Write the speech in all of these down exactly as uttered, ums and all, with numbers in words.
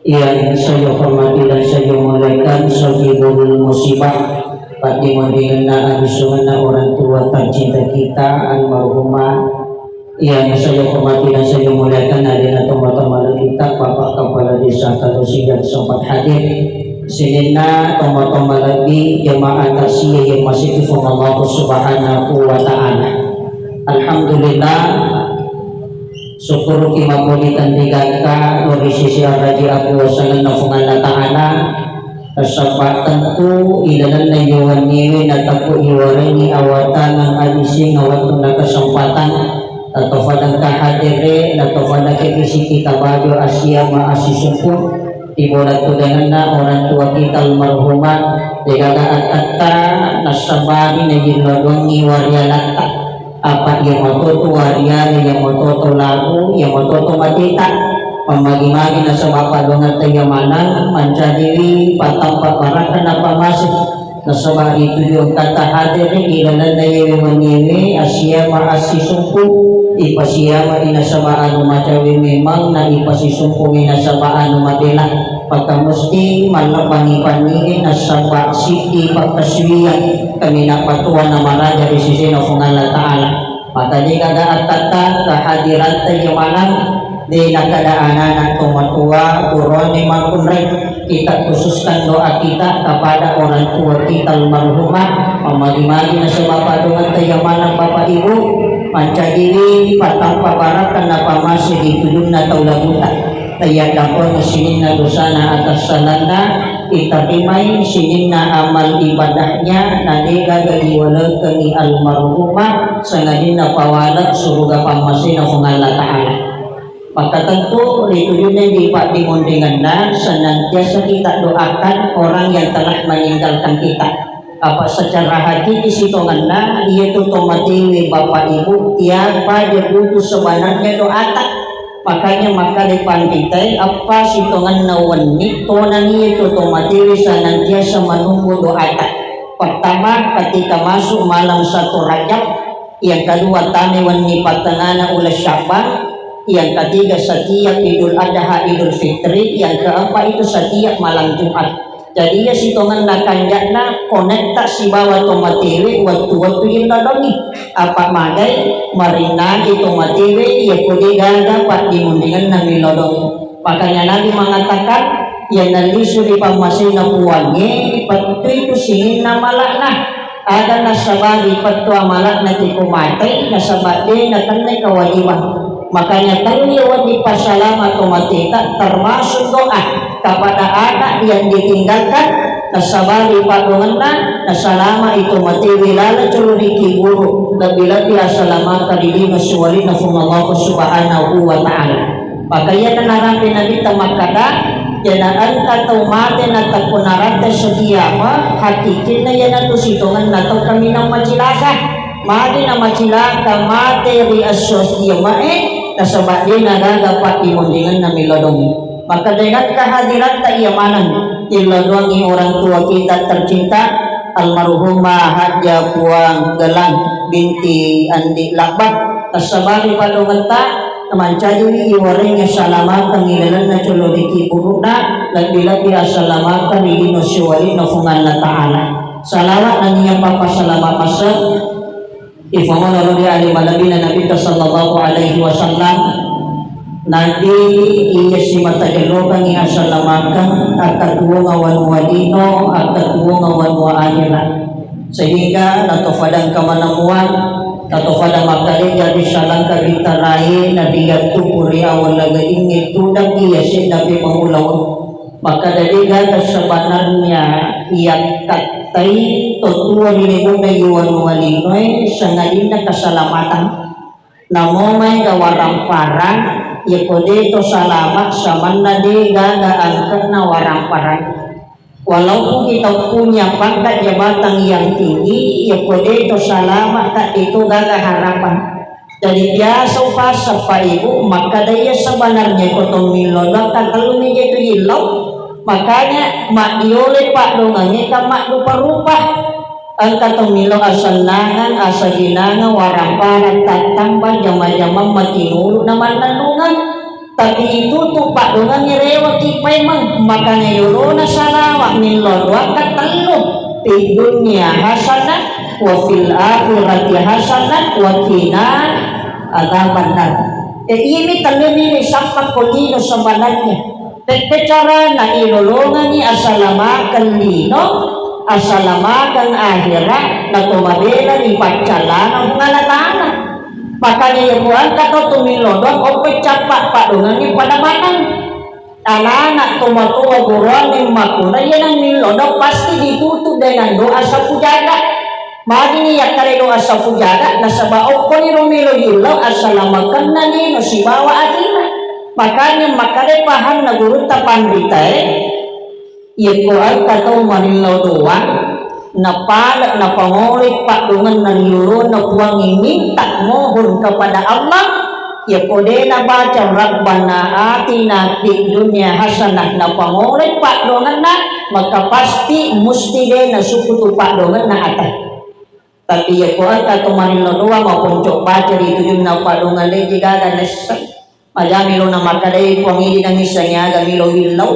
Yang saya hormati dan saya muliakan, sahibul musibah, paddimonringenna abisungenna orang tua tercinta kita, almarhumah, yang saya hormati dan saya muliakan, adina tomatoa malebbi kita, Bapak Kepala Desa Kalusi yang sempat hadir, sininna tomatoa malebbi jemaah takziah yang masih dikasihi Allah Subhanahu wa Ta'ala. Alhamdulillah, Sukkuruki mappolitang digakka ri sisi araji akuasangenna Puang Allah Ta'ala, nasaba tentu ilalenna iye wenniwe natappu iwarengngi awataneng abising wettunna kesempatan, natofadengka hadere, natofadengka isi kita baju asia ma asisumpu, di bola tudangenna orang tua kita almarhumah, degaga akkatta, nasabari najilladongi warialatta. Apa iya matoto wariana, iya matoto labu, iya matoto mateta. Mammagi-magi nasaba padongetta iya maneng mancajiwi patampa barakka napamase. Nasaba ritujung kata hadere ilalenna iyewe wenniwe asia ma assisumpu, ipasiama inasaba anu macawe memang na ipasisumpungi nasaba anu mabela. Maka musti mallebbangi panni'e nasaba siddi pakkasuwiyang kaminang matoa na maraja ri sesena Puang Allah Ta'ala. Maka degaga akkatta kehadiratta iya maneng, de nakkeda anana tomatoa, burane makkunrai kita khususkan doa kita kepada orang tua kita almarhumah, mammagi-magi nasaba padongetta iya maneng Bapak Ibu, mancajiwi patampa barakka napamase ritujunna tau labuta. Tayaddampeng sininna dosana atas salana, itarimai sininna amal ibadahnya, na degaga diwalekengi almarhumah, sangadinna pawale suruga pammasena Puang Allah Ta'ala. Maka tentu ritujunna di paddimonringenna senantiasa kita doakan orang yang telah meninggalkan kita. Apa secara hakiki sitongenna, iya tu tomatewe Bapak Ibu, tiapa je butuh sebenarnya doata. Makanya makkeda panritae, apa sitongenna wenni tonani iya tu tomatewe senantiasa menunggu doata. Pertama, ketika masuk malam satu Rajab, yang kedua, tame wenni pattengana uleng Sya'ban, yang ketiga, setiap Idul Adha, Idul Fitri, yang keempat itu setiap malam Jumat. Jadi iya sitongenna kanja'na konekta sibawa tomatewe wettu-wettu yilladongi. Apa magai marinnaki tomatewe iya ko degaga paddimonringenna milladongi. Makanya Nabi mengatakan, yang nalisu di pammasena Puangnge, pettu itu sininna mala'na. Aga nasabari pettu amala'na tiko matei, nasaba de nakennai kewajiban. Makanya tauwe wedding passalama tomateta termasuk doa kepada anak yang ditinggalkan, nasabari padongenna, nasalama itu mati wilala celuriki guru, lebih-lebih assalamaka ri lino siwalina Puang Allah Subhanahu wa Ta'ala. Maka iyana narampe Nabitta makkada, iyana engka tau mate natekko naratta sediama, hakikinna iyanatu sitongenna tau kaminang macilaka. Magi namacilaka mate ri esso sediamae, nasaba de nagaga paddimonringenna milodong. Maka dengan kehadiratta iya maneng, ilodongi orang tua kita tercinta, almarhumah Hajjah Puang Gelang binti Andi Labbak, nasabari padongetta, Namancajiwi iwarengnge salamakeng ilalenna colo ri kiburu'na, lebbi-lebbi assalamakeng ri lino siwalina Puang Allah Ta'ala. Salawat nennia pappasalama maseng, ifamono ri ale malebbina Nabitta sallallahu alaihi wasallam, Nabi iya simata jelokangngi assalamakeng, akkatuwonga wanua lino, akkatuwonga wanua akhirat. Sehingga natofadang kamanemuan, natofadang makkareja ri salangka bitarae, na rigattupu ri awal lagaingnge tudang iya seddapi mangulaweng. Makkada degaga sebenarnya iya kattai to tuo ri lebo'na iwanu walinoe sangadinna keselamatan. Namo maega waramparang, yako de to salama samanna degaga angkenna waramparang. Walaupun kita punya pangkat jabatan yang tinggi, iya ko de to salama, tak itu gaga harapan. Jadi biasa upasang Pak Ibu, makkada iya sebenarnya ko to millo doang, tak tellumi je tu illo. Makanya mak diole pak dongange kan mak dupa rupa. Engka to millo asennangang, asaginangang, waramparang, tattamba jama-jamang matinulu na mannennungeng. Tapi itutu paddoangengnge reweki paimeng, makanya yolona salawa millau doa ka tellu, fid dunya hasanah, wa fil akhirati hasanah, wa qina adzabannar. E, iyami tellu ni sappa ko lino sebenarnya. Pekko carana ilolongengngi asalamakeng lino, asalamakeng ahera, nato mabela ri paccallana Puang Allah Ta'ala. Makanya iya ko engka tau tu millau doa, okko cappa paddoangengnge pada maneng. Anak-anak, tomatoa, goroane makkona iya nang millau doa pasti ditutup dengan doa sapu jaga. Madini yakkeda doa sapu jaga, nasaba okkoniro melo yillau assalamakenna lino sibawa ahera. Makanya makkeda pahanna gurutta panritae, Yekko engka tau marillau doang, napale napangoloi paddoangenna ri yolona Puangnge, minta mohon kepada Allah, yekko de nabaca Rabbana atina fid dunya hasanah napangoloi paddoangenna, maka pasti musti de nasukkutu paddoangenna ata. Tapi yekko engka tau marillau doang, maponco baca ri tujunna paddoangeng, deje gaga naisseng. Maja melo namakkadai Puang, idi nangissengi aga melo willau.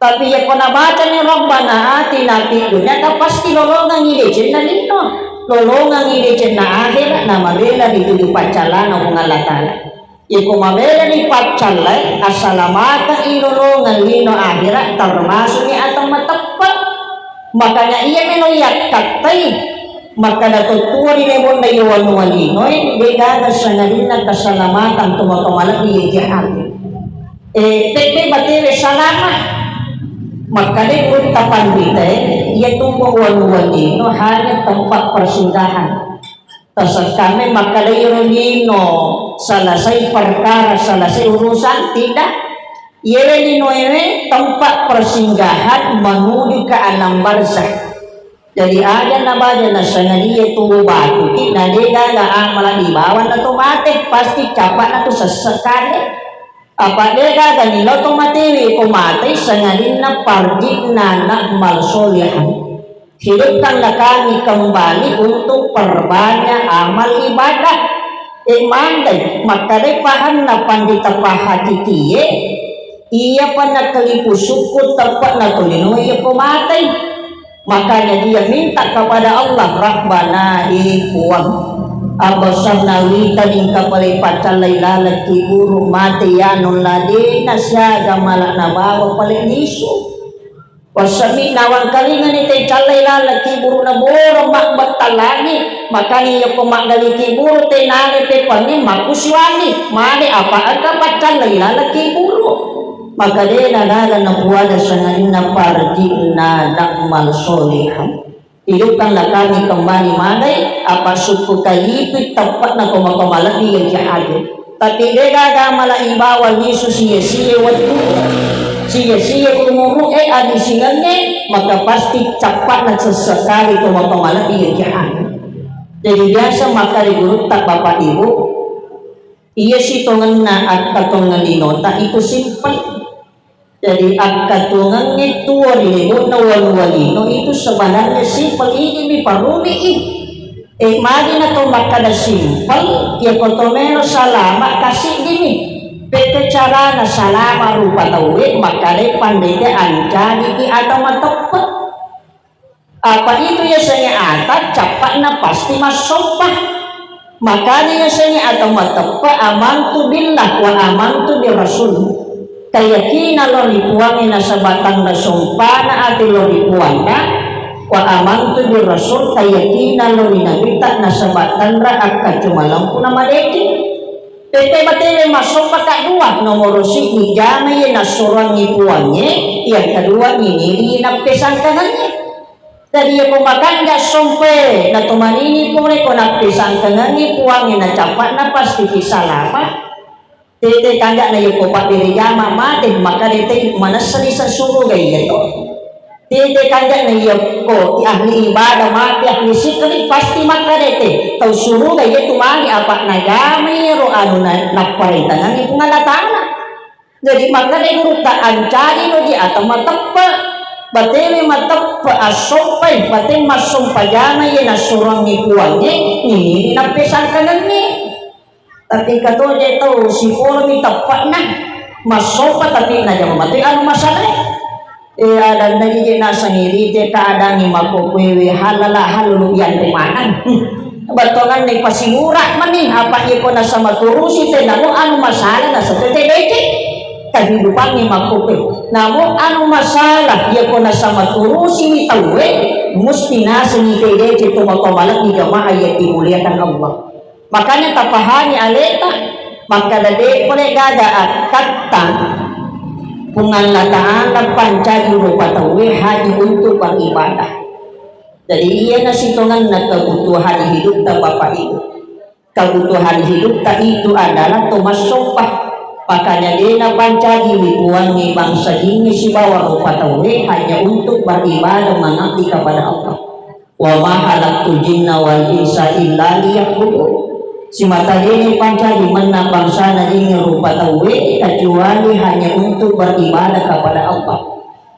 Tapi yekko nabacani Rabbana atina fid dunya, ka pasti lolongengngi decenna lino, lolongengngi decenna ahera, namabela ri tuju paccallana Puang Allah Ta'ala. Yekko mabela ri paccallai, assalamakeng ilolongeng lino ahera, termasukni ata mateppe. Makanya iya melo yakkattai. Makkeda tottuo ri lebonna iya wanua linoe, de gaga sangadinna keselamatan tomatoa malebbi iya jahat. E, tette batele salama. Makkeda gurutta panritae, iya tumbo wanua lino hanya tempat persinggahan. Tasekkame makkeda iyaro lino selesai perkara, selesai urusan, tidak. Iyere linoe tempat persinggahan menuju ke alam barzakh. Jadi aja nabaja nasangadie tuwo batuki, na de gaga amala dibawa na to mate, pasti cappa na tu sessekane. Apa de gaga nilo to matewi ko mate, sangadinna farji'na na'mal sholihan. Hidupkanlah kami kembali untuk perbanyak amal ibadah. E, mandai, makkadai pahanna pandita pahakikie, iyapa nakalipu sukku teppa na tolino iya ko matei. Makanya dia minta kepada Allah, Rabbana, e Puang, abasarna wita ningka pale paccallai laleng kiburu mate yanong ladena siaga mala nabawa pale lisu. Wassami nawangkalingani te callai laleng kiburu na boro mabbattalani, makani yako maggali kiburu te nale pepangi makkusiwani, male apa engka paccallai laleng kiburu. Maka dena gaga napuada sangadinna farji'na na'mal sholihan. Hidupkanlah kami kembali, madai apa sukku kalipi teppa'na koma-koma lebbi yang jahaja. Tapi de gaga mala ibawa lisu sia-sia wettu, sia-sia umuru e abisingengnge, maka pasti cappa'na sesekali koma-koma lebbi yang jahaja. Jadi biasa makkali gurutta bapak ibu, iya sitongenna akkatongenna linota itu simpel. Jadi, akkatuongengnge tuo ri lebonna wanua lino itu sebenarnya simpel, ini mi parumi i. E, magi na to makkada simpel, yako to melo salama kasi dimi. Pekko carana salama rupa tauwe, makkadai pandete ancadiki atau mateppe. Apa itu yasengnge ata, cappa'na pasti massompa. Makanya yasengnge ata mateppe, amantu billah wa amantu bir rasul. Kayakina lo ri Puangnge nasaba tanra sompana ati lo ri Puanna, wa amantu bir rasul, kayakina lo ri Nabita nasaba tanra akkacumalempu na madeceng. Tette matewe massompa kaddua, nomoro siddi jamai nassuroangngi Puangnge, yang kedua niniri nappesangkangengnge. Jadi, yako makanja sompe, na to manini pole ko nappesangkangengngi Puangnge na cappa'na pasti ki salama. Tete kanja'na yako pabbere jama mate, makkada te manessa ri suruga iya to. Tete kanja'na yako ahli ibadah mate, ahli zikri, pasti makkada te tau suruga iya tu magi apa najamai ro anu na, napparentangengngi Puang Allah Ta'ala. Jadi, makkeda gurutta, ancadi loji ata mateppe, bateme mateppe, assompai, bateme massompa jama ye nassuroangngi Puangnge, niniri nappesangkangengngi. Tapi katoje tau sipolomi teppe'na, massompa tapi najama mate anu masalah. Eh, adanna gigi nasang irite keadaangngi makkokkoewe halala halulu yanre maneng. Hmm. Bettuanganna pasilura mani, apa iya ko nasama turusi te namo anu masalah nasete te deceng. Kehidupangngi makkokkoe. Namo anu masalah iya ko nasama turusi mi tauwe, musti nasengi te deceng to matomaleng jamaah yang dimuliakan Allah. Makanya tapahami aleta, makkada de pole gaga akkatta Puang Allah Ta'ala pancaji rupa tauwe hanya untuk beribadah. Jadi iya nasitonganna kebutuhan hidupta Bapak Ibu. Kebutuhan hidupta itu adalah to massompa. Makanya dena pancaji wibuangi bangsa jinni sibawa rupa tauwe hanya untuk beribadah mengabdi kepada Allah. Wa ma khalaqtul jinna wal insa illa liya'budun. Simata dene pancaji menna bangsana jinge rupa tauwe kecuali hanya untuk beribadah kepada Allah.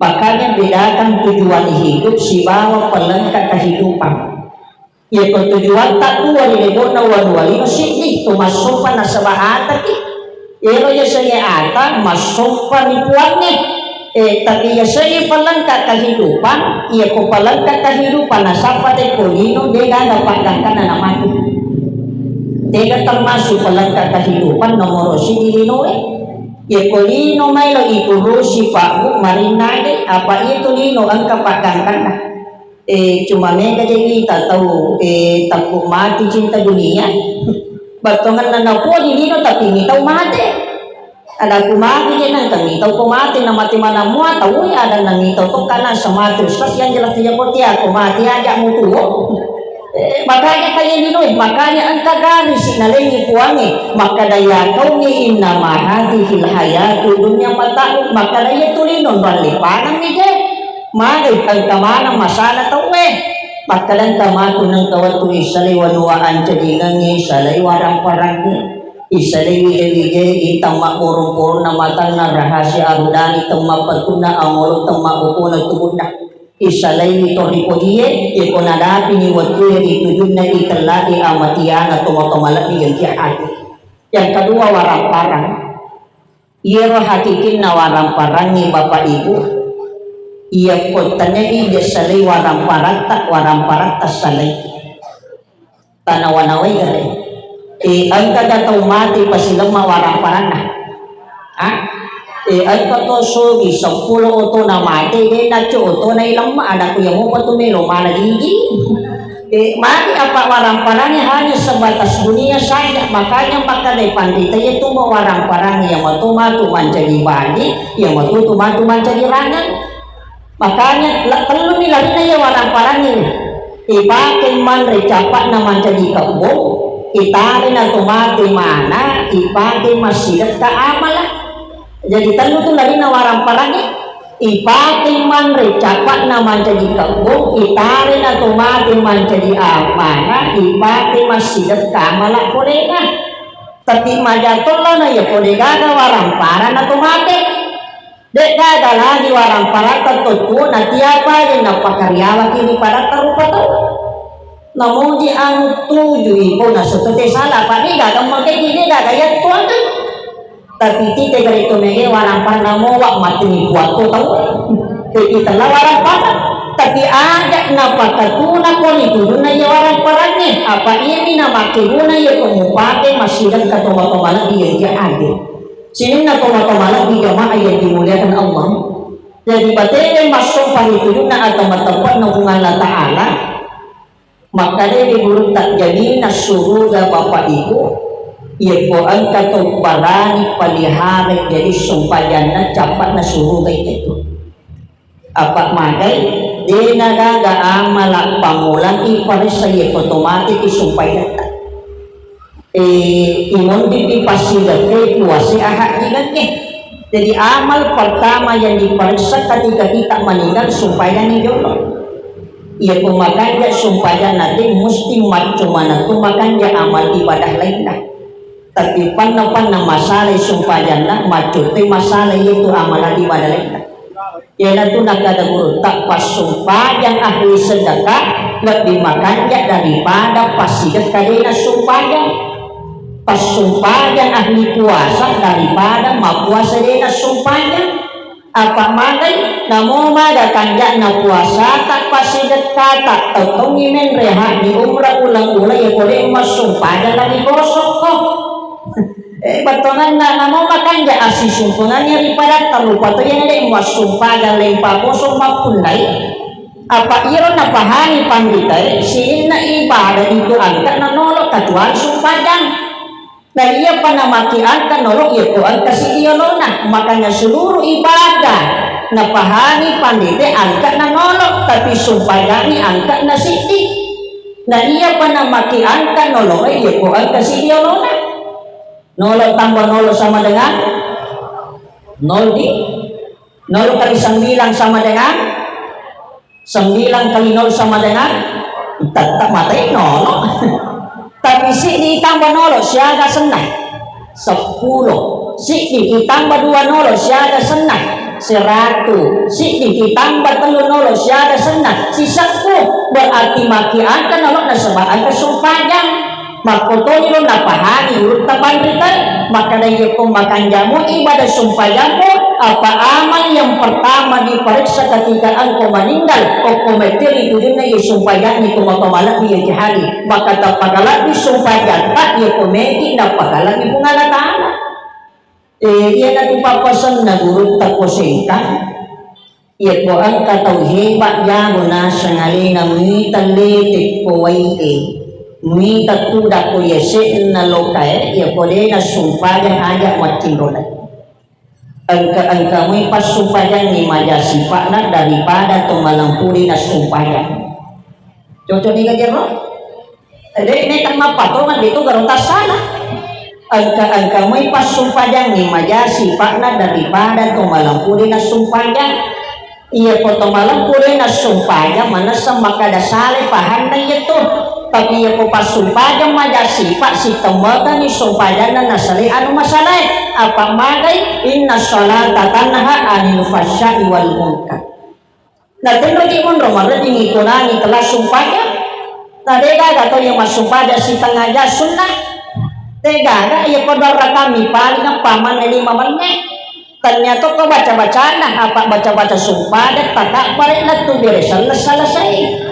Makanya bedakan tujuan hidup sibawa pelengkap kehidupan. Yako tujuan tak dua di lebona wanualino siddi tu masumpa nasaba ataki. Ero yasengnge ata massompa ri puangnge. Eh, tapi yasengnge pelengkap kehidupan, iya ko pelengkap kehidupan nasappa te ko lino de gaga paggangkanna namatu. Tega termasuk pelengkap kehidupan nomoro sidi linoe. Iya ko lino maelo iturusi Pak Bu marinna de, apa itu lino engka paggangkanna. Eh, cuma mega je mita tau, eh, takut mati cinta dunia. Battonganna napuji lino tapi mitau mate. Ada ku mati je nang tau mitau ko mate na mati mana mua tau ya ada nang mitau to kana semati ustaz yang jelas tidak kau tiap ko mati aja mutu. Eh, makanya kaya lino, makanya engka gari si nalengi puange, maka daya kau ni inna mahadihil hayatu dunia mata, maka daya tulino balik panang ni je. Magi engka maneng masala tauwe. Makkedangka matu nengka wettu isalai wanua ancajingengngi, isalai warang-parangngi, isalai wije-wije, itang mabboro-borona matanna, rahasia arudani, temmappetunna angolo, temmabbokona tubunna. Isalai tori pojie, iko nadapini wettue ri tujunna itellai amatiana tomo-tomo lebbi yang kia ati. Yang kedua, warang-parang. Iyaro hakikinna warang-parangnge, Bapak Ibu, iya pottanai je salai warang-paratta, warang-paratta salai. Tanawa-nawai gare. Eh, engka ga tau mate pasilemma warang-paranna? Ah? Eh, engka to sogi seppulo otona mate, de nacco otona ilemma, anakku ya mopa tu melo mana gigi. Eh, magi apa warang-parangnya hanya sebatas dunia saja. Makanya maka dai pandita ya tu mau warang-parang ya matu matu mancaji bani, ya matu tu matu mancaji rangan. Makanya la- tellu ni larinna ya warang-parang ini. Ipake manre capakna mancaji kebbo, itare na to mate mana, ipake massidekka amala. Jadi tellu tu larinna warang-parangnge, ipake manre capakna mancaji kebbo, itare na to mate mancaji amana, ipake massidekka amala polena. Tapi majatollana ya pole gaga warang-parang na to mate. De gaga lagi warang-paratta to tuo na tiapa yang napakariawaki di padatta rupa tau. Namoji anu tuju ipo na setote sala, apa de gaga makeki de gaga yattuangeng. Tapi tite gare to mege warang parna mowa mati ni puatto tau. Jadi tella warang parang. Tapi aja napakatuna ko ni tujunna iya warang parangnge. Apa ini na makkeguna iya ko mupake massidekka toma-toma lebbi iya iya ade. Sininna toma-toma lebbi jamaah yang dimuliakan Allah. Jadi batele massompa ri tujunna atau mateppe'na Puang Allah Ta'ala. Makkedai gurutta, jaminna suruga Bapak Ibu, iyako engka to barani palihara jadi sumpajanna cappa'na suruga itu. Apa magai, dena gaga amala pammulai paressa iyako to mate ki sumpajatta. Eh, imondipi passidekkai puasa ahajjingengnge. Jadi amal pertama yang diperiksa ketika kita meninggal sumpajangngi jolo. Iya ko makanja sumpajanna te musti macco manettu makanja amal ibadah lainna. Tapi panna-panna masalai sumpajanna, macco te masalai itu amal ibadah lainna. Iyanatu nakkada gurutta, passumpajang ahli sedekah lebbi makanja daripada passidekka dena sumpajang. Passumpajang ahli puasa daripada mappuasa de' nassumpajang. Apa magai namo maga kanja'na puasata, pasidekkata, tottongi menre haji umrah uleng-uleng, iya ko de' massumpajang lagi gosokko. Eh, bettuanna namo makanja assisumpengangngi ri padatta, rupa to iya de' massumpajang lempa kosong mappunnai. Apa iyaro napahani panditae, sininna ibadah itu angka nanolok katuang sumpajang. Na iyapa namaki angka nolok, iya ko angka siddi yolona. Makanya seluruh ibadah napahani pandita angka nanolok, tapi sumpajangi angka na siddi. Na iyapa namaki angka nolok, iya ko angka siddi yolona. Nolok tambah nolok sama dengan nol di Nol kali sembilan sama dengan, sembilan kali nol sama dengan, tetap matai nol. Tapi siddi tambah nol siaga senna? Seppulo. Siddi ditambah dua nol siaga senna? Seratu. Siddi ditambah tellu nol siaga senna? Siseppu. Berarti maki angka nol nasaba angka sumpajang. Makkotoni lo napahani urutta panrita, makkada, iya ko makanjamo ibadah sumpajammu, apa amal yang pertama diperiksa ketika engkau meninggal, okko metteri tujunna iya sumpajangi ko maka malebbi iya jahali, maka tappakalebbi sumpajatta iya ko meki nappakalebbi Puang Allah Ta'ala. Eh, iyanatu pappasenna gurutta ko sengkang. Iya ko engka tau heba jago naseng alena, mita lete ko waie, mita tuda ko yase'na lokae, iya ko de' nassumpajang aja' wattinrolai. Engka-engka mui passumpajangngi maja sipa'na daripada to malempu de' nassumpajang. Cocok ni gajero? Jadi ini kan mappatongan itu baru tasana. Engka-engka mui passumpajangngi maja sipa'na daripada to malempu de' nassumpajang. Iya ko to malempu de' nassumpajang manessa makkada sale pahanna iya tu. Tapi iya ko passumpajang maja sipa' sitemmekangngi sumpajanna nasale anu masalae. Apa magai? Inna sholata tanha anil fahsya'i wal munkar. Na tenroki monro marejjing itonangi telah sumpajang. Na de' gaga to iya massumpajang sitengnga jang sunnah. De' gaga iya ko dua rakami paling pamanne lima menne. Tania to ko baca-bacana, apa baca-baca sumpajang, takabbare lettu bere selesai.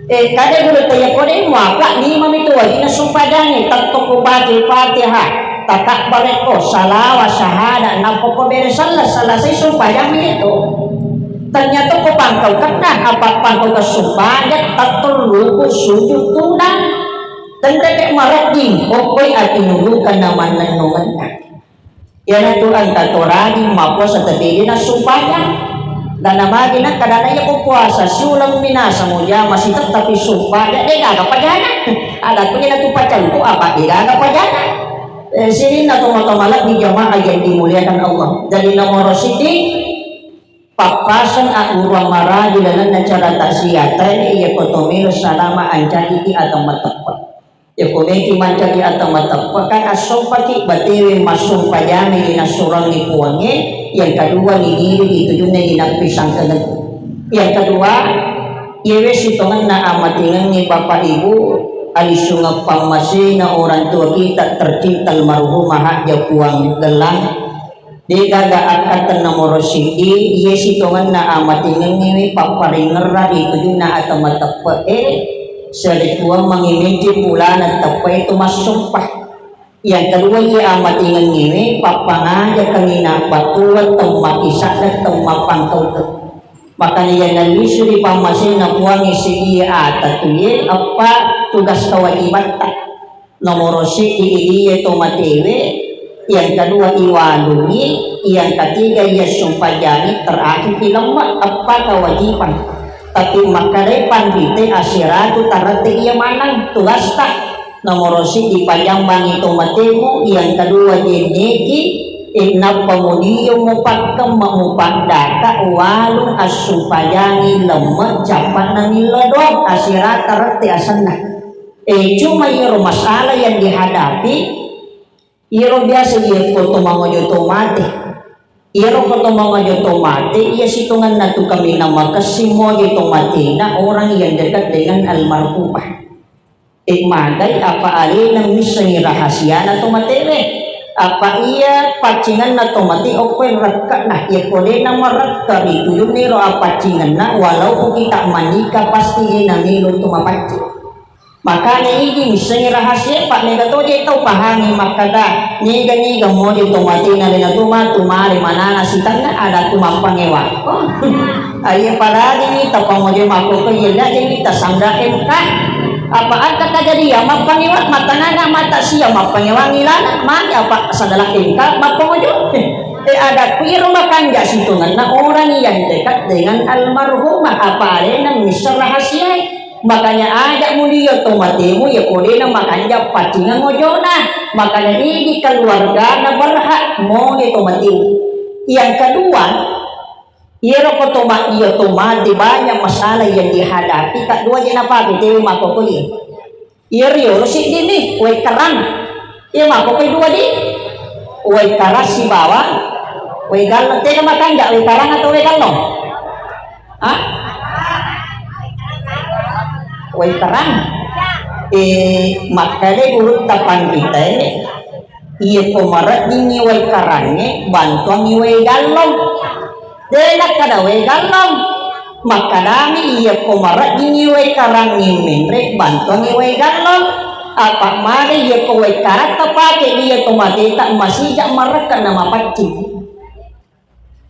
Eh, kade guru taya ko de' muapa lima mitu wajina sumpajangi, tetto ko baca Fatihah, takabbare ko salawa sahada, nappa ko bere selesai sumpajang itu. Ternyata ko pangkau kena, apa pangkau ke sumpajang, tetto ruku sujud tudang. Tenreke marejjing, okkoi ati nuduka na mannennungenna. Iyanatu engka to ragi mappuasa tapi de' nassumpajang. Dan namagi nakkadana iya ko puasa siuleng minasa mujama siteppi sumpajang de' gaga pajana. Ada tu iyanatu pacangku apa de' gaga pajana. Eh, sininna tomatoa malebbi jamaah yang dimuliakan Allah. Jadi nomor siddi, pappaseng agguruang maraji lalenna cara taksiatae, iya ko to melo salama ancajiki atau mateppe. Iya ko meki mancaji atau mateppe kan assompaki batewe massumpajami nassurangi puangnge, yang kedua ni diri ditujunna inappi sangkengeng. Yang kedua, iyewe sitongenna amatingengnge Bapak Ibu, alisungeng pammasena orang tua kita tercinta almarhumah Hajjah Puang Gelang, de' gaga akkatta nomoro siddi, iye sitongenna amatingengngewe papparingerra ri tujunna atau mateppe'e, seri tuammengngi mejje pulana teppe'e tu massompa. Yang kedua, iye amatingengngewe pappangajakengngi nabbattuang temmakkisadda temmappangkaukeng. Makanya iya nalisu ri pammasena puangnge siddi ata tuye eppa tugas kewajibatta. Nomoro siddi iye to matewe, yang kedua iwalungi, yang ketiga iya sumpajangi, terakhir ilemma eppa kewajiban. Tapi makkedai pandite asiratu tarette iya maneng tugasta. Nomoro siddi pajambangi to matemu, yang kedua jenneki, eh, nappa mudio mupakkemma mupaddaka walung assumpajangi lemme cappanna millo doang asiratu tarette asenna. Eh, cuma iyaro masalah yang dihadapi, iyaro biasa iya ko to mangojo to mate. Iyaro ko to mangojo to mate, iya sitongenna tu kaminang makessing moje to matena orang yang dekat dengan almarhumah. E, magai apa alena missengi rahasiana to matewe. Apa iya paccingenna to mate okkoe rekke'na, iya ko de namarekka ri tujunna ero appaccingenna, walaupun kita menikah pasti de namelo to mapaccing. Makanya idi missengi rahasia, Pak, mega to je tau pahangi makkada niga-niga moje to matena lena to matu mare manana sitenna ada tu mappangewa. Aye paragi ni tapangoje makkokko yella je ni tasangga M K. Apa engka kajadian mappangewa matanana mata sia mappangewa ngilana magi apa sadala M K mappangojo. Eh, ada kuiro makanja sitongenna orang yang dekat dengan almarhumah apa alena missengi rahasia. Makanya aja mulia to matemu ya kodena makanja pacingan ngojona. Makanya ini keluargana berhak moje to matemu. Yang kedua, iyaro ko to ma-, iya to mate banyak masalah yang dihadapi, kak dua je napake tewe makkokkoe. Iya riolo siddini, wae kerang. Iya makkokkoe dua di. Wae kerang sibawa wae gallo. Tega makanja wae kerang atau wae gallo? Ah? Wae kerang. Eh, makkeda gurutta panritae, iya ko mareddingi wae kerangnge, bantuangi wae gallo. De nakkada wae gallong. Makkadami, iya ko mareddingi wae karangnge menre, bantuangi wae gallong. Apa male iya ko wae karatta pake iya to mateta masija marekka na mapaccing.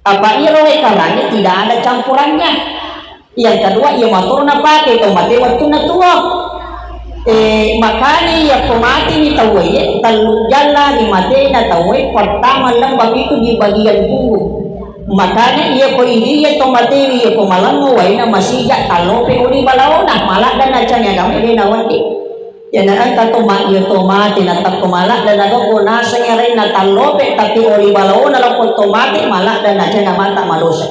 Apa iyaro wae karangnge tidak ada campurannya. Yang kedua, iya matoro napake to mate wettunna tuo. Eh, makanya iya ko mateni tauwe, tellu jalla ri matena tauwe, pertama lembab itu di bagian punggung. Makanya iya ko idi iya to mate iya ko malengo waena masija tallope oli balaona, maladda nacani agama de nawedding. Yana engka to ma-, iya to mate natakko maladda nagauko naseng arenna tallope, tapi oli balaona lokko to mate maladda nacani mata madosa.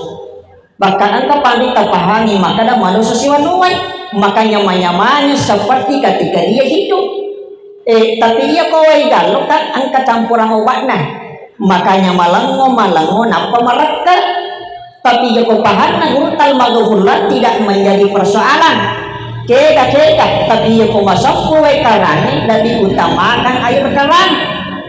Bahkan engka panrita pahangi makkada manusa siwanuwai, maka nyama-nyamanya seperti ketika dia hidup. Eh, tapi iya ko wae gallo kan engka campuran obatna. Makanya malengo, malengo, nappa marekka. Tapi iya ko pahanna guru talmaghfurlah tidak menjadi persoalan. Kega-kega, tapi iya ko maseppu wae karangnge lebih utamakan air keran.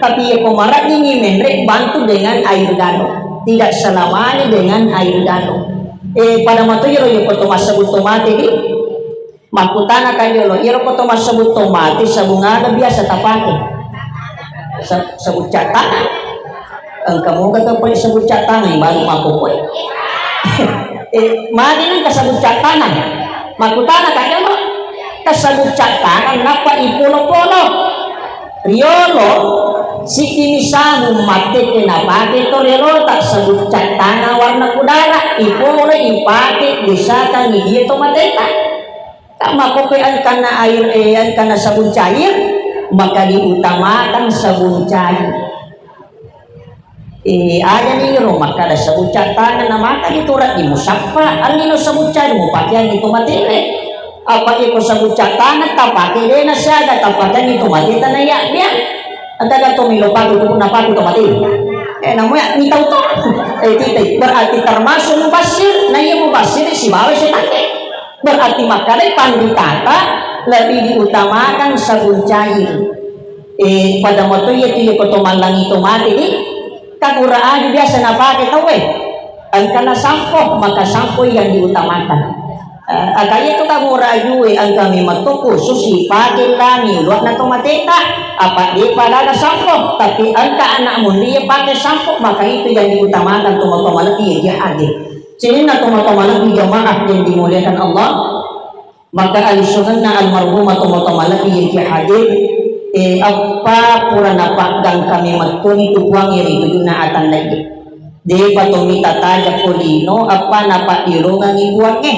Tapi iya ko mareddingi menre bantu dengan air galon. Tidak selamanya dengan air galon. Eh, pada matu iyaro iya ko to massebbu to mate di. Makkutana kan yolo, iyaro ko to massebbu to mate, sabung aga biasa tapake? Sa-, sabung cat tangan. Engka moga to pole sabung cat tangan, baru makkokkoe. Eh, magi engka sabung cat tangan? Makkutana kan yolo, engka sabung cat tangan, nappa ipolo-polo. Riolo, siddimi sabung mattekke napake to riolota, sabung cat tangan warna kudara, ipolo ipake, desakangngi dia to mateta. Makkokkoe engkana air, eh, engkana sabun cair, maka diutamakan sabun cair. Eh, aja ni ro makkada sabun cat tangan, na maka diturang di musappa, alino sabun cair mupakeang itu matene. Apa iko sabun cat tangan tapake dena siaga, tapakeang itu mate tanah ya dia. Engka to melo paku, tu na paku to mate. Eh, namu ya, mitau to. Eh, titai. Berarti termasuk mubasir. Nah, iya mubasir sibawa setake. Berarti makkedai panritata lebih diutamakan sabun cair. Eh, pada moto iya tu iya ko to mallangi to mate ni. Kagura aju biasa napake tauwe. Engkana sampo, maka sampo yang diutamakan. Eh, aga iya tu kagura ajue engka memang to khusus ipake lani uluanna to mateta. Apa de pada ada sampo, tapi engka anak mundi pake sampo, maka itu yang diutamakan to matoa malebbi ya hadir. Sininna to matoa malebbi jamaah yang dimuliakan Allah. Maka alisungenna almarhumah to matoa malebbi yaki hadir, eh, appa pura napaggangkami mettoni tu puangnge ri tujunna atannai. Depa to mita taja ko lino appa napaddirongangi puangnge.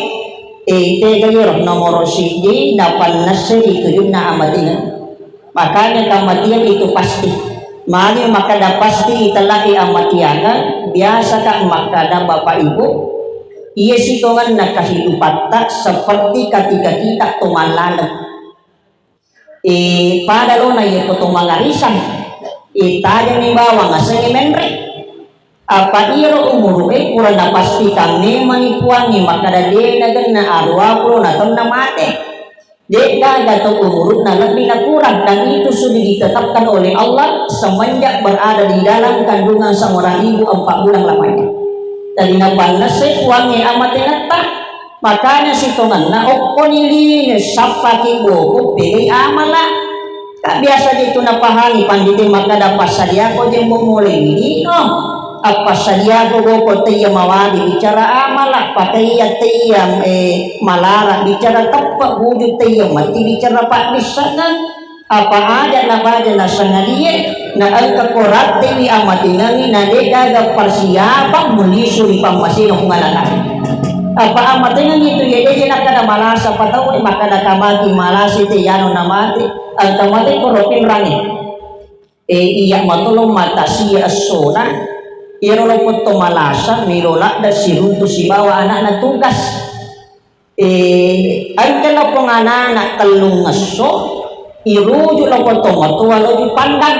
Eh, tega yero nomoro siddi napannesseri tujunna amatina. Makanya kamatiang itu pasti. Magi makkada pasti itellai amatiangeng, biasaka makkada Bapak Ibu, iya sitongenna kehidupatta seperti ketika kita to mallaleng. Eh, pada lona iya ko to mangarisang, eh, tajami bawang asengnge menre. Apa iyaro umuru e pura napastikan memangi puangnge makkada de nagenna aruwa pulo na tonna mate. De'gaga tau umuru'na lebbi nakurang, dan itu sudah ditetapkan oleh Allah semenjak berada di dalam kandungan seorang ibu empat bulan lamanya. Jadi napannessai Puangnge amatengetta, makanya sitongenna okkoni line sappaki boko pegai amala. Ka biasa je tu napahangi pandite makkada, passadiako je mbo mulai lino. Appassadiako boko teiya mawadi bicara amala, pakaiya teiya, eh, malara bicara teppe, buju teiya matti bicara paddissengeng. Apa aja nabaja nasangadie, na engka ko rattewi amatingengi na de'gaga persiapan mulisu ri pammasena Puang Allah Ta'ala. Apa amatingengi tu ye deje nakkada malasa patau, makkada kamaki malasa te yano namate, engka mate koro pinrangi. E, iya matolo matasia essona, iyaro loppo to malasa melo ladde siruntu sibawa anakna tugas. E, engka loppo anana tellung esso, iruju loppo to matoa loju pandang.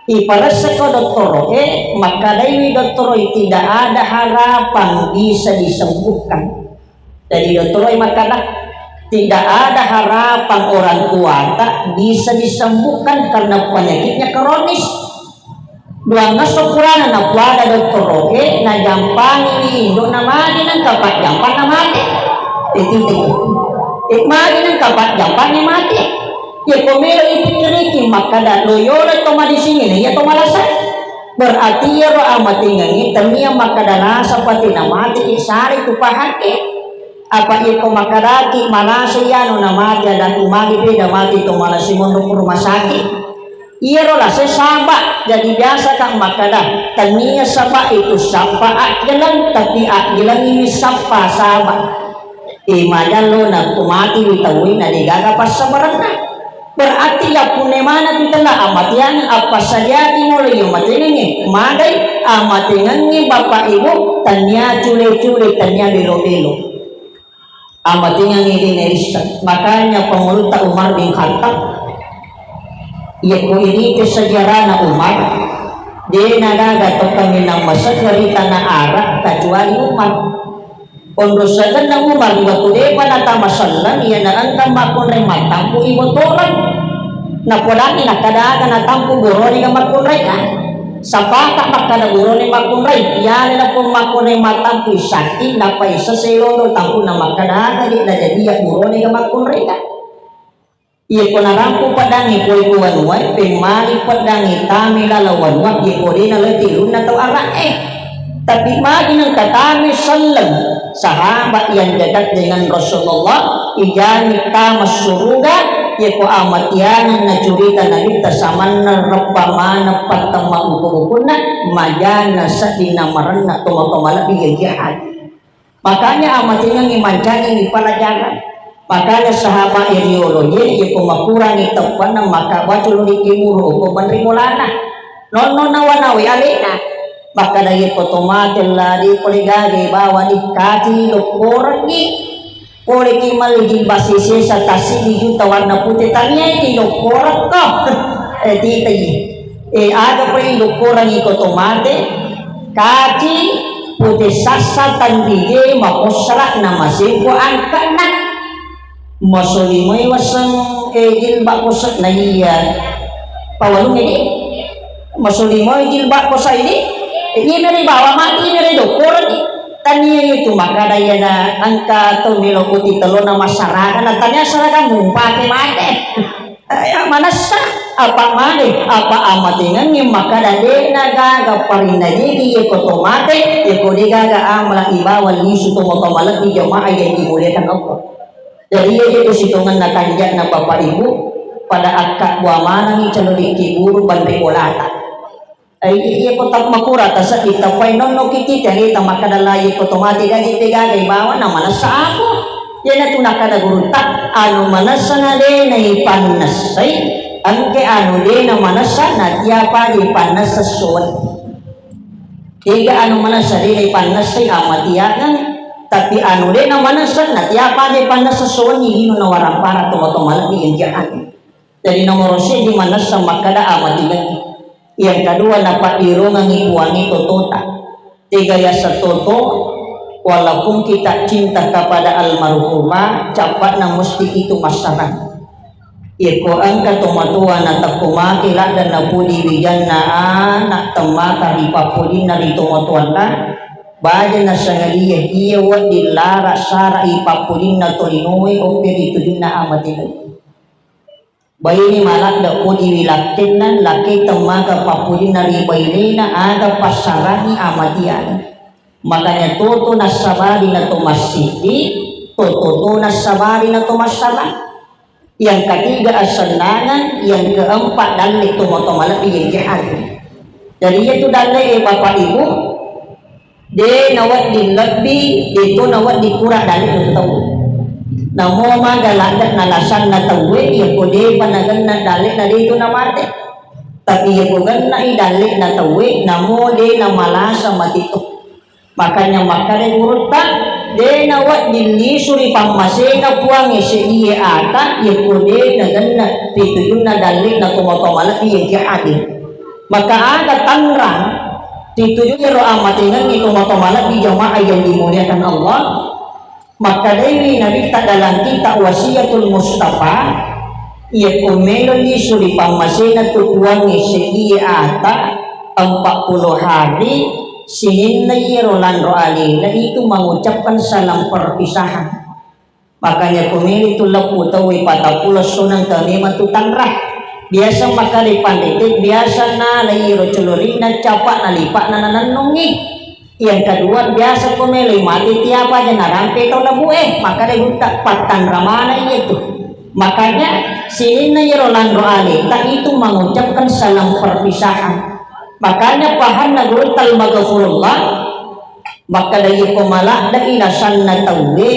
Iparesseko dottoroe, makkadaiwi dottoroe tidak ada harapan bisa disembuhkan. Jadi dottoroe makkada, tidak ada harapan orang tuata bisa disembuhkan karena penyakitnya kronis. Duangngesso purana napuada dottoroe, najampangiwi indo'na magi nengka pajjampang namate. Itu itu. Eh, magi nengka pajjampang mate. Ya ko melo ipikkiriki makkada loyolo to madisingin, iya to malasa. Berarti iyaro amatingengi tania makkada lasa pati namate, sare tu pahake. Apa iko makkadaki malasa iyanu namate, ada tu magi beda mate to malasa monro rumah sakit. Iyaro lasa saba, jadi biasa ka makkada tania saba itu sapa akgelang, tapi akgelang ini sapa saba. E, majallo na ko mati wi tauwe na degaga passabarenna. Berarti yappunne mana tu tella amatiang appassadiaki molo iyo matengengnge. Magai amatengengnge bapak ibu tania cule-cule, tania belo-belo. Amatengengnge de naisseng. Makanya pengurutta Umar bin Khattab, yekko ini ke sejarahna Umar, de nagaga tokka minang masegeri tanah Arab kecuali Umar. Onro segenna Umar, waktu depa natama selleng, iyana engka makkunrai mattampu i botoreng. Napodangi nakkada aga natampu burone ga makkunrai ka. Sapaka makkada burone makkunrai, iyana napun makkunrai mattampu i sakki, napaisa selodo tampu na makkada aga de najadia burone ga makkunrai ka. Iyako narampu peddangnge pole ko wanuwae, pemmali peddangnge tame laleng wanua, iyako de naleti ulunna tau ara'e. Tapi magi nengka tame selleng sahabat yang dekat dengan Rasulullah, ijami tama suruga, iyako amatianeng nacurita Nabitta samanna reppa maneng pattama buku-bukunna, majana sedding namarenna toma-toma lebbi yang jihad. Makanya amatengengngi mancaji pelajaran. Makanya sahabat e riolo ye, ye ko makurangi teppanna maka baculu di timur ko benri bolana. Nonno nawa-nawa alena. Maka da ye ko tomate lari pole gage bawa di kati dokkorengngi. Pole ki malli jilbab sisesa tassi di juta warna putih tania di dokkoreng ko. Eh, tita ye. Eh, aga pole dokkorengngi ko tomate. Kaci, pute sassa, tanrije, mapossara, na masempo angkanna. Masolimoi waseng, eh, jilbab posa, na iya. Pawalung ini. Masolimoi jilbab posa ini. Ini ri bawa mati, ini ri dokkoren. Tania itu maka daya na angka to melo putih telona masyarakat, na tania seragam mupake mate. Eh, manessa, apa male, apa amatengengngi makkada de'na gaga parinna jiki ye ko tomate, ye ko de gaga amala ibawa lisu to matomalebbi jamaah yang dimuliakan Allah. Jadi iya je sitongenna kanja'na Bapak Ibu, pada akka bua manengi calori kiburu banri bolata. Ai, iya ko tak makura taseddi tapai nonno kiti teri ta makkada la iya ko tomate gaji pegaga ibawa na manessa aku. Iyana tu nakkada gurutta, anu manessa na de na ipannessai, engke anu de na manessa na tiapa de ipannessa sowen. Ega anu manessa de na ipannessai amatianeng, tapi anu de na manessa na tiapa de ipannessa sowenni lino na warampara toma-toma lebbi yang jahat. Jadi nomoro seddi manessa makkada amatingengngi. Yang kedua napaddirongengngi puangnge totota. Tega yaseng toto, Walaupun kita cinta kepada almarhumah, cappa'na musti itu massarang. Yekko engka tomatoa natekko mate ladde' napudi wijanna ana' temmaka ri pappudinna ri tomatoanna, baja nasangalia iya wedding lara sara'i pappudinna tolinoe oppe ri tujunna amatenna. Baine maladde' podiwi lakkenna, lakke temmaka pappudinna ri bainena, aga passarangi amatiana. Makanya toto nassabari na to massiddi, toto to nassabari na to massarang. Yang ketiga asennangan, yang keempat dalle' to mato malebbi yang jihad. Jadi iyatu dalle'e Bapak Ibu, de' nawedding lebbi, de' to nawedding kurang dalle' na tau. Namo maga ladde' nalasanna tauwe, iyako de'pa nagenna dalle'na de' to namate. Tapi iyako genna'i dalle'na tauwe, namo de' namalasa mate to. Makanya makkeda gurutta, de' nawedding lisu ri pammasena Puangnge seddie ata, iyako de' nagenna ri tujunna dalle'na to mato malebbi yang jihad. Maka aga tanrang ri tujunna ro amatengengngi to mato malebbi jamaah yang dimuliakan Allah? Makkedaiwi Nabitta dalam kitab Wasiatul Mustafa, iyako melo lisu ri pammasena tu Puangnge seddie ata empat puluh hari, sininna iyaro lanro alena itu mengucapkan salam perpisahan. Makanya ko melo tu leppu tauwe patappulo esso nengka memang tu tanra. Biasa makkeda pandete, biasa nalai ro colorinna capa' nalipa'na nanennungngi. Yang kedua, biasa ko meloi mate tiapa aja narampe tau labu e, makkeda gurutta pattanra maneng iya tu. Makanya sininna iyaro lanro aleta itu mengucapkan salam perpisahan. Makanya pahanna gurutta al-maghfurullah, makkeda iyako maladde'i lasanna tauwe,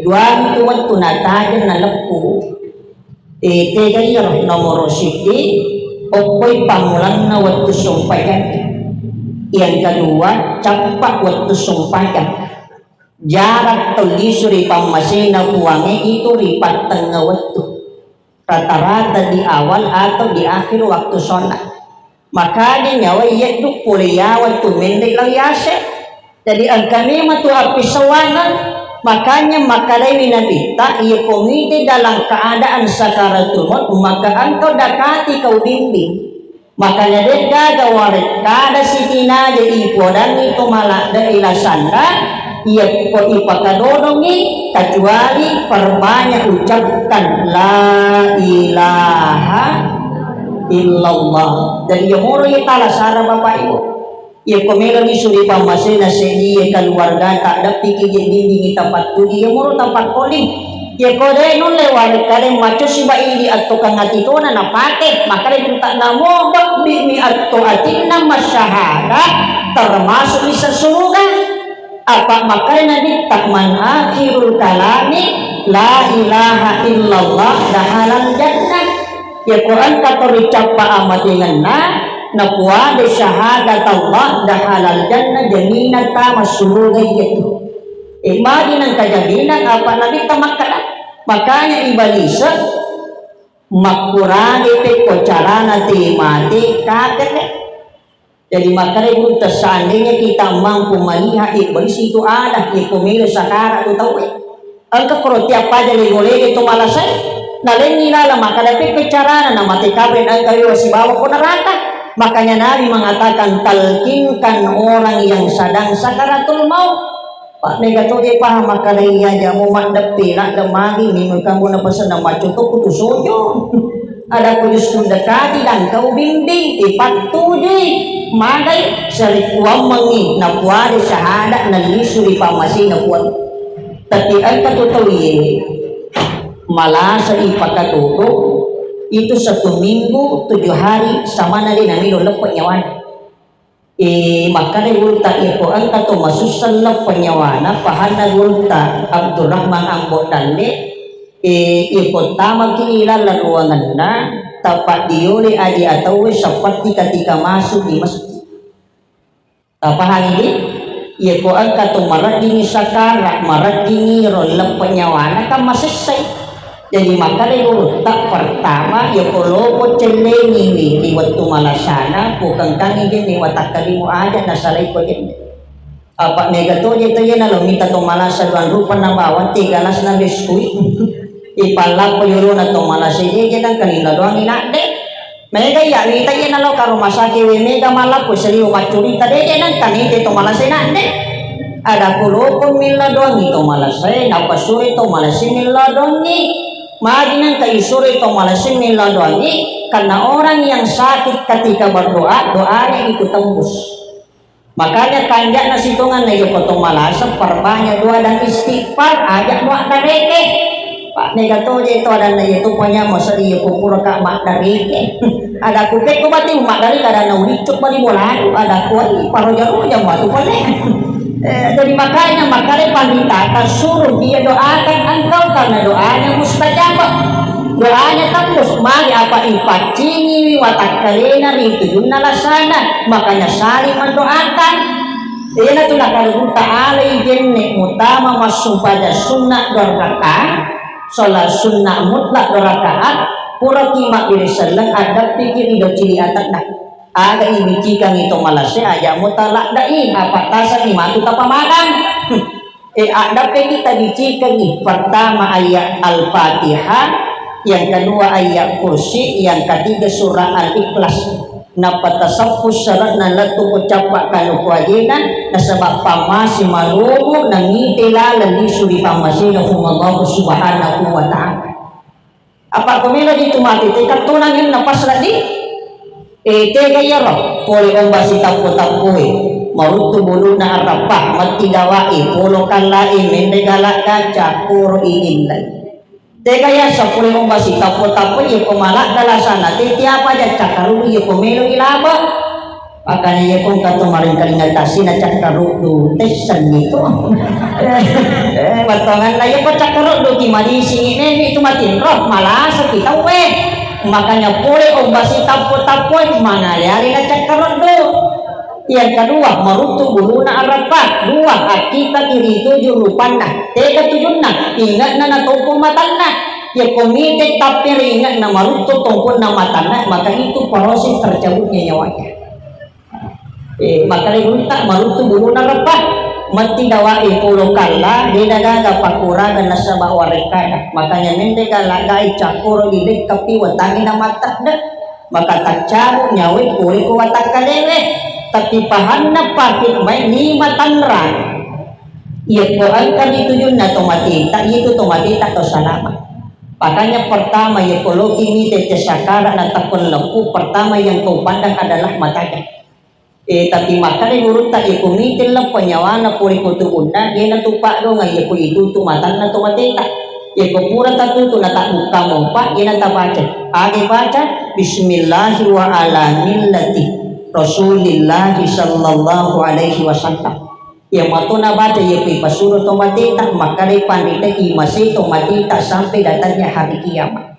duang tu wettu natajeng naleppu. E, tega iyaro nomoro siddi, okkoi pammulanna wettu sumpajang. Yang kedua, cappa wettu sumpajang. Jarang to lisu ri pammasena Puangnge itu ri pattengnga wettu. Rata-rata di awal atau di akhir waktu sholat. Makanya nyawa iyeddu pole yawa tu mende lao yase. Jadi engka memang tu appissawangeng. Makanya makkedaiwi Nabitta, iya ko mite dalam keadaan sakaratul maut, maka engkau dakati, kau bimbing. Makanya de'gaga warekkada sitinaja ipodangngi to maladde'i lasanna, iya ko ipakadodongngi, kecuali perbanyak ucapkan la ilaha illallah. Jadi iya moro iya tala sara Bapak Ibu. Iya ko melo lisu ri pammasena seddie keluargata, deppiki je bimbingi tapattuju, iya moro tapakkoling. Iya ko de nulle warekkade maccosi ba idi atto kangati tona napake, makkeda gurutta namo bebbi mi atto atinna masyahada termasuk lise suruga. Apa makkeda Nabitta, man akhirul kalami la ilaha illallah dakhalal jannah. Iya ko engka to ricappa amatengenna napuade syahadat Allah dakhalal jannah, jaminan tama suruga iya tu. E, magi nengka jaminan apa Nabitta makkeda. Makanya ibalise makkurage pekko carana te mate kapere. Jadi makkeda gurutta, seandainya kita mampu melihat iblis itu ada, iya ko melo sakara tu tauwe. Engka koro tiap paja lego-lego to malasai. Nalenni lala makkeda pekko carana namate kapere engka wewa sibawa ko neraka. Makanya Nabi mengatakan, talkinkan orang yang sedang sakaratul maut. Pak, mega to de paham makkeda iya jamo maddeppe, ladde magi, memang kamu na pesenna macco to kutu sojo. Ada kujus kundekati dan kau bimbing, ipattujui, magai, serikuammengi, napuade syahadat, nalisuri pammasina Puang. Tapi engka tu tau iye, malasa ipakadodo, itu satu minggu, tujuh hari, samana de namelo leppe nyawana. E, makkeda gurutta, iya ko engka to masussa leppe nyawana, pahanna gurutta Abdurrahman Ambo Dalle, e, iya ko tamaki ilaleng ruangenna, tappa diole aji atauwe seperti ketika masuk di masjid. Tapahang idi? Iya ko engka to mareddingi sakara, mareddingi ro leppe nyawana kan masessai. Jadi makkeda gurutta, pertama, iya ko loko cellengiwi ri wettu malasana, pukengkangi jenne watakkalimu aja nasalai ko jenne. Apa mega toje toje na lo mita to malasa duang rupa na bawang tiga las na biskuit. Ipallappo yolona to malasa je je nangka nila doang inadde. Mega iya wita iya na lo ka rumah sakit we mega malappo seliu maccurita de je nangka nite to malasa inadde. Ada kuloko milla doang to malasa, napasuri to malasa milla doangi. Magi nangka isuri to malasa milla doangi, karena orang yang sakit ketika berdoa, doanya itu tembus. Makanya kanja'na sitonganna yoko to malasa, perbanyak doa dan istighfar, aja doa dareke. Pak, mega toje to adanna yatu panya masa iya kupura ka mak dareke. Ada kupeko bati mak dareke adanna ulicuk bali boladu, ada kuai paroja-roja matu pale. Eh, jadi makanya makanya pandita suruh dia doakan engkau karena doanya mustajab. Doanya tembus, magi apa ipaccingi watakkalena ri tujunna lasana, makanya saling mendoakan. Iyanatu nakarunta alai jenne utama massumpajang sunnah dua rakaat, sholat sunnah mutlak dua rakaat, puraki mabbere selleng addeppiki ri docili atanna. Aga ibicikangi to malase aja mutaladdai, apa tasangi matu tapamadang. Eh, addappeki tabicikengi, pertama ayat Al-Fatihah, yang kedua ayat kursi, yang ketiga surah Al-Ikhlas. Nappa tasappu salatna lettu ko cappa kanuku ajena, nasaba pammase maromo nangite laleng lisu ri pammasena Puang Allah Subhanahu wa Ta'ala. Apa ko melo di tu mate, te kattonangenna pasra di? Eh, tega iyaro, pole omba sitappo-tappoe, maruttu bulunna arrappa, matti dawai, polo kallai, menre galak kaca, poro inillai. Tega yasa pole omba sitappo-tappo, iya ko malak dalasana, te tiapa aja cakaru, iya ko melo ilaba. Makanya iya ko engka to maringkalinga tasina cakkaruddu, tessenni to. Eh, battonganna iya ko cakkaruddu ki madising ini itu matinro, malasa ki tauwe. Makanya pole omba sitappo-tappo mangayari na cakkaruddu. Yang kedua, maruttu buluna arappa. Dua, akkittaki ri tuju rupanna. Tega tujunna, ingatna natoppo matanna. Iya ko mite tappere ingatna maruttu tomponna matanna, maka itu proses tercabutnya nyawanya. Eh, makanya gurutta maruttu buluna reppa, matti dawai polo kalla, deda gaga pakkurangeng nasaba warekkada. Makanya mende galagai cakkoro di lekkapi wetangi na mattedde, maka taccabu nyawai pole ko watakkalewe. Tapi pahanna papi mai ni matanrang. Iya ko engka ditujunna to mateta, itu to mateta to salama. Makanya pertama, iya ko loki mite te sakara na tappelleppu, pertama yang kau pandang adalah matanya. Eh, tapi makkeda gurutta, iyako mite leppa nyawana pole ko tubunna, dena tu paddonga iyako itutu matanna to mateta. Iyako pura tatutu na tabbukka mompa, dena tabaca. Aga baca, Bismillahi wa ala millati Rasulillahi sallallahu alaihi wasallam. Iya mato nabaca iyako ipasuro to mateta, makkeda panrita imase to mateta sampai datangnya hari kiamat.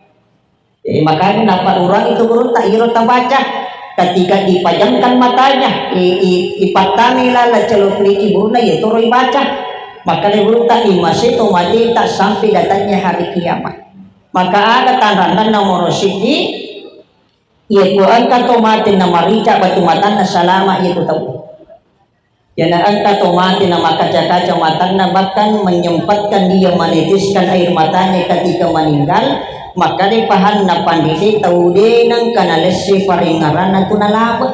Eh, makanya nappa urangi tu gurutta iro tabaca. Ketika dipejamkan matanya, i, i, ipattamai laleng celokrici burunna, iya toro ibaca. Makanya gurutta imase to mateta sampai datangnya hari kiamat. Maka aga tanranna nomoro siddi, iya ko engka to mate na marica batu matanna salama iya tu tau. Iyana engka to mate na makkaca-kaca matanna, bahkan menyempatkan dia meneteskan air matanya ketika meninggal, makkeda pahanna panrita tau de nengka nalesse parengngeranna tu nalaba.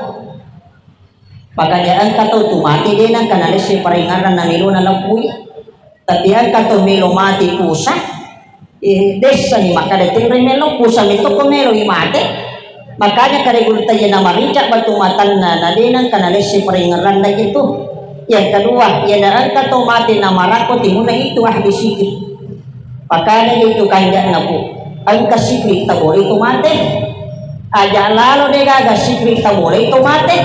Makanya engka tau tu mate de nengka nalesse parengngeranna melo naleppui. Tapi engka to melo mate pusa, eh, dessani makkeda tenroi melo pusa metto ko melo i mate. Makanya kare gurutta iya na marica batu matanna, na de nengka nalesse parengngeranna itu. Yang kedua, iya na engka to mate na marakko timunna itu ahli sihir. Makanya itu kanja'na pu, engka sihir tabole to mate. Aja lalo de gaga sikri tabole to mate.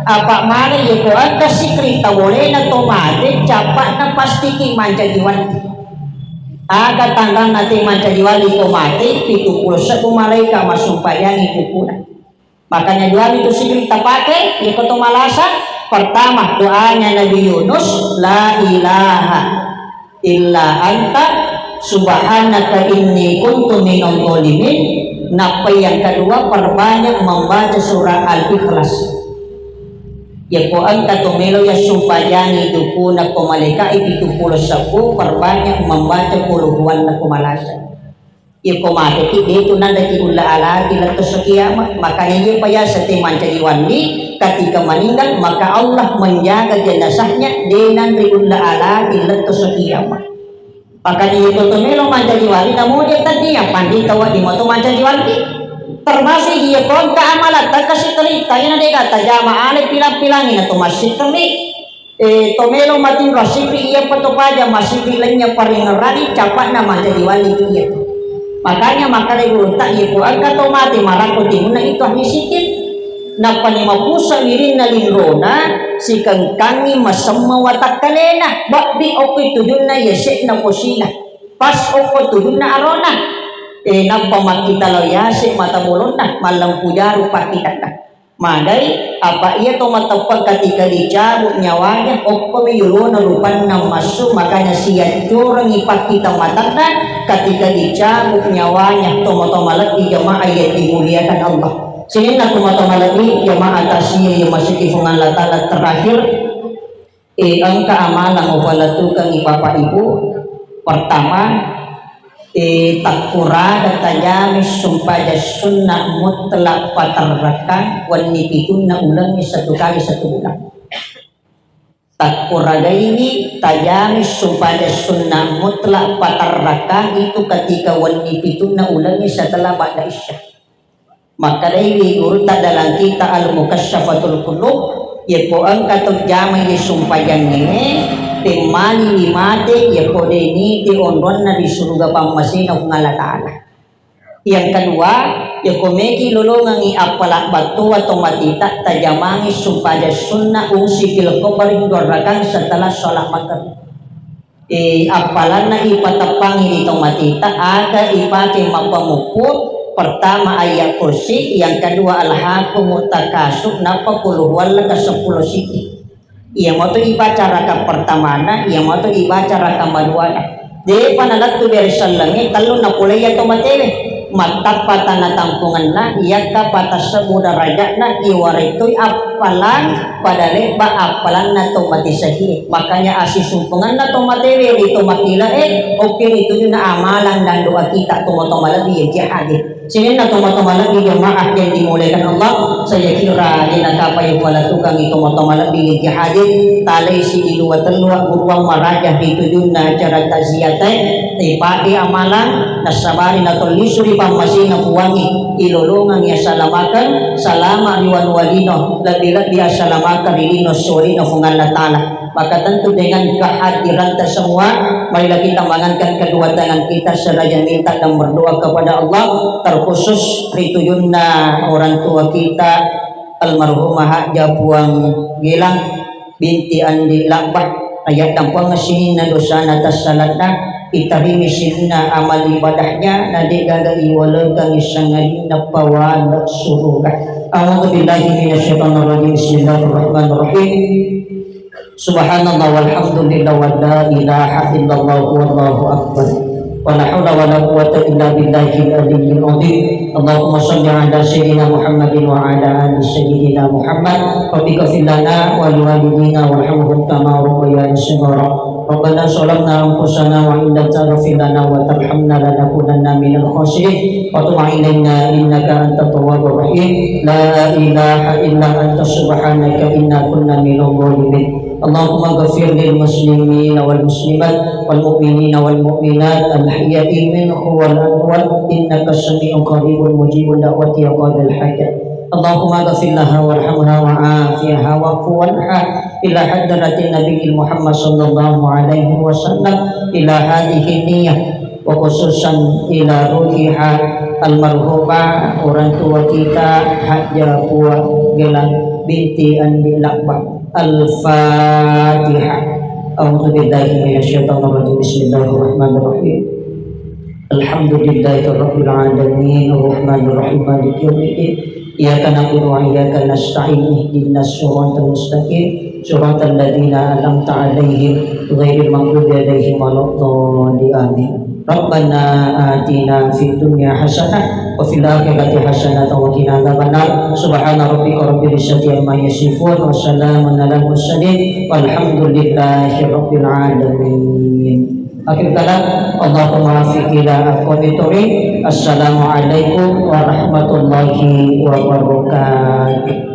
Apa mana iya ko engka sikri tabole na to mate, cappa na pastiki mancaji wali. Aga tanranna te mancaji wali to mate, pitu pulo sebbu malaika masumpayangi pupuna. Makanya dua itu sikri tapake, iya ko to malasa. Pertama, doanya Nabi Yunus, la ilaha illa anta subhanaka inni kuntu minadh dhalimin. Nappa yang kedua, perbanyak membaca surah Al-Ikhlas. Yako engka to melo yassumpajangi dukuna ko malaika'i pitu pulo sebbu, perbanyak membaca qul huwallah ko malasa. Yako mateki de tu nanreki ulla alati lettuso kiamat. Makanya ye payasa te mancaji wali ketika meninggal, maka Allah menjaga jenazahnya de nanri ulla alati lettuso kiamat. Makanya yako to melo mancaji wali, namo de tania pandita wadi moto mancaji wali. Termasuk yako engka amalan takasi terita ina de kata jama ale pilang-pilangi na to masih teri. Eh, to melo matinro sipi iya pato paja masipi lenya paringerani capakna mancaji wali tu iya. Makanya makanya guru tak yako engka to mati marakko timunna itu ahli sikin. Nappani mapusa wirinna linrona, sikengkangi masemma watakkalena, babbi okko tujunna yasekna posina, pas okko tujunna arona. E, nappa makkita lao yase mata bolonna, mallempu jaru pakkitanna. Magai, apa iya to mateppe ketika dicabut nyawanya, okkomi yolona rupanna massu, makanya siaccorengi pakkita matanna ketika dicabut nyawanya, tomo-tomo lebbi jamaah yang dimuliakan Allah. Sininna tomatoa malebbi jamaah takziah yang masih di Puang Allah Ta'ala terakhir, eh, engka amalang upalatukangi Bapak Ibu. Pertama, eh, takkuraga tajami sumpajang sunnah mutlak paterrakang wenni pitunna ulengngi satu kali satu bulan. Takkuragaiwi tajami sumpajang sunnah mutlak paterrakang itu ketika wenni pitunna ulengngi setelah ba'da isya. Makkedaiwi gurutta dalam kitab Al-Mukasyafatul Qulub, yako engka to jamai sumpajangnge, temmaniwi mate, yako de niti onronna di suruga pammasena Puang Allah Ta'ala. Yang kedua, yako meki lolongengi appala battoa to matita, tajamangi sumpajang sunnah usi fil qabri dua rakang setelah sholat maghrib. Eh, appalanna ipateppangi ri to matita, aga ipake mappamuppu, pertama ayat kursi, yang kedua alhakumut takasur, nappa qul huwallah ka seppulo siki. Iya matu ibaca raka pertamana, iya matu ibaca raka maduana. Depa nalettu bere sellengnge, tellu napolei iya to matewe. Mattappa tana tampungenna, iyakka patassebu darajatna, iwarettui appalang pada lebba appalanna to mate sahie. Makanya asisumpungenna to matewe ri to makile'e, okke ri tujunna amalang dan doa kita to matu malebbi yang hadir. Sininna tomatoa malebbi jamaah yang dimuliakan Allah, saya kira dena kapai falatukangi tomatoa malebbi yang hadir, talai sidi dua tellu agguruang maraja ri tujunna acara takziah e, ipake amalang, nasabari natollisu ri pammasena puangnge, ilolongang assalamaken, salama ri wanua lino, lebbi-lebbi assalamaken ri lino suwarina Puang Allah Ta'ala. Maka tentu dengan kehadiranta semua, marilah kita mengangkat kedua tangan kita seraya minta dan berdoa kepada Allah, terkhusus ri tujunna orang tua kita, almarhumah Hajjah Puang Gelang binti Andi Labbah, ayat dampuang sininna dosana tassalatna, itarimi sininna amal ibadahnya, na de gaga iwalekang sangadinna pawala suruga. A'udzubillahi minasyaitonirrajim. Bismillahirrahmanirrahim. Subhanallah walhamdulillah wa la ilaha illallah wallahu akbar. Wa la haula wa la quwwata illa billahil aliyyil azim. Allahumma shalli ala sayyidina Muhammadin wa ala ali sayyidina Muhammad. Rabbi ighfir lana wa liwalidina warhamhum kama rabbayana shighara. Rabbana zalamna anfusana wa in lam taghfir lana wa tarhamna lanakunanna minal khasirin. Wa tub alaina innaka antat tawwabur rahim. La ilaha illa anta subhanaka inna kunna minadh dhalimin. Allahumma ghfir lil muslimina wal muslimat wal mu'minina wal mu'minat al ahya'i minhum wal amwat innaka sami'un qaribun mujibud da'wati ya qadhal hajat. Allahumma ghfir laha warhamha wa afiha wa'fu anha ila hadratin nabiyyi Muhammad sallallahu alaihi wasallam ila hadhihi niyyah. Wa khususan ila ruhiha almarhumah orang tua kita Hajjah Puang Gelang binti Andi Labbah. Al-Fatihah. A'udzubillahi minasyaitonirrajim. Bismillahirrahmanirrahim. Alhamdulillahirabbil alamin. Arrahmanirrahim. Maliki yaumiddin. Iyyaka na'budu wa iyyaka nasta'in. Ihdinas siratal mustaqim. Siratal ladzina an'amta 'alaihim ghairil maghdubi 'alaihim waladdallin. Amin. Rabbana atina fid dunya hasanah wa fil akhirati hasanah wa qina adzabannar. Subhana rabbika rabbil izzati amma yasifun wa salamun alal mursalin walhamdulillahi rabbil alamin. Akhir kalam, Allahumma waffiq ila aqwamit thoriq. Assalamualaikum warahmatullahi wabarakatuh.